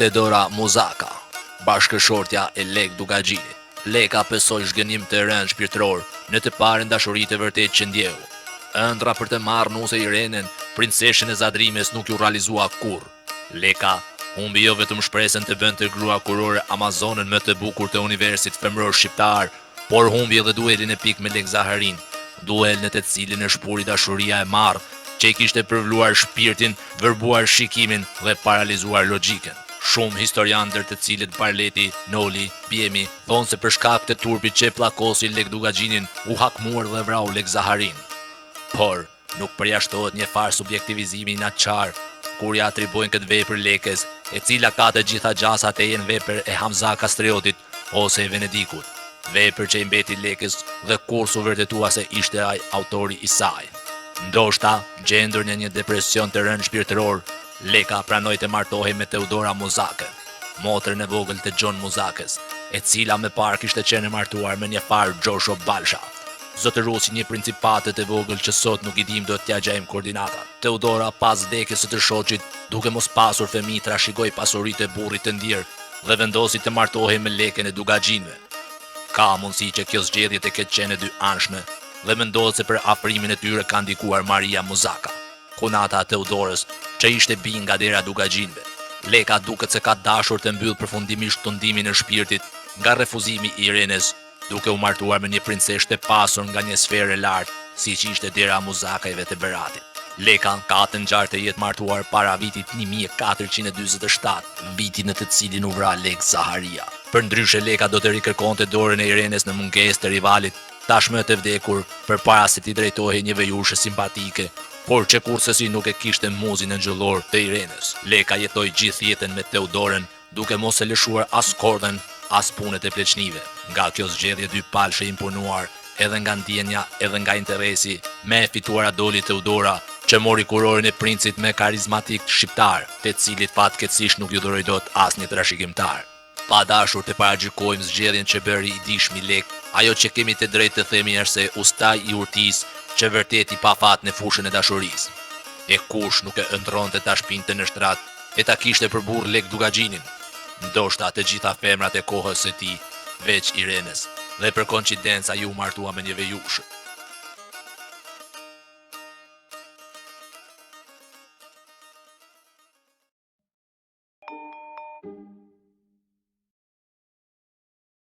Tedora Muzaka, bashkëshortja e Lekë Dukagjinit. Leka pësoi zhgënjim të rëndë shpirtëror në të parën dashuri të vërtetë që ndjeu. Ëndrra për të marrë nuse Irenën, princeshën e Zadrimës nuk iu realizua kurrë. Leka humbi jo vetëm shpresën të bënte grua kurore amazonën më të bukur të universit femëror shqiptar, por humbi edhe duelin epik me Lekë Zaharinë, duel në të cilin e shpuri dashuria e marrë, që i kishte përvluar shpirtin, vërbuar shikimin dhe paralizuar logjikën. Shumë historianë ndër të cilët Barleti, Noli, Biemi, thonë se për shkak të turpit që e pllakosi Lekë Dukagjinin, u hakmor dhe vrau Lekë Zaharinë. Por, nuk përjashtohet një farë subjektivizimi inatçar kur ia atribuojnë këtë vepër Lekës, e cila ka të gjitha gjasat të jenë vepër e Hamza Kastriotit ose e Venedikut, vepër që i mbeti Lekës dhe kurrë s'u vërtetua se ishte ai autori i saj. Ndoshta, gjendur në një depresion të rëndë shpirtëror, Leka pranoi të martohej me Teodora Muzakën, motrën e vogël të Gjon Muzakës, e cila më parë kishte qenë e martuar me një farë Gjosho Balsha, zotërues i një principate të vogël që sot nuk i dimë dot t'ia gjejmë koordinatat. Teodora pas vdekjes së të shoqit, duke mos pasur fëmijë trashëgoi pasuritë e burrit të ndjerë dhe vendosi të martohej me Lekën e Dukagjinëve. Ka mundësi që kjo zgjedhje të ketë qenë e dyanshme dhe mendohet se për afrimin e tyre ka ndikuar Maria Muzaka, kunata e Teodorës, që ishte bijë nga dera e Dukagjinëve. Leka duket se ka dashur të mbyllë përfundimisht tundimin e shpirtit nga refuzimi i Irenës, duke u martuar me një princeshë të pasur nga një sferë e lartë, siç ishte dera e Muzakajve të Beratit. Leka ka të ngjarë të jetë martuar para vitit 1447, viti në të cilin u vra Lekë Zaharia. Përndryshe Leka do të rikërkonte dorën e Irenës në mungesë të rivalit, tashmë të vdekur, përpara se t'i drejtohej një vejushe simpatike, por që kurrsesi nuk e kishte muzin engjëllor të Irenës. Leka jetoi gjithë jetën me Teodorën, duke mos e lëshuar as kordhën, as punët e pleqnive. Nga kjo zgjedhje dypalëshe e imponuar edhe nga ndjenja edhe nga interesi, më e fituara doli Teodora, që mori kurorën e princit më karizmatik shqiptar, të cilit fatkeqësisht nuk iu dhuroi dot asnjë trashëgimtar. Pa dashur të paragjykojmë zgjedhjen që bëri i dijshmi Lekë, ajo që kemi të drejtë të themi është se ustai i urtisë qe vërtet i pafat në fushën e dashurisë. E kush nuk e ëndërronte ta shpinte në shtrat e ta kishte për burrë Lekë Dukagjinin? Ndoshta të gjitha femrat e kohës së tij, veç Irenës, dhe për koincidencë ai u martua me një vejushë.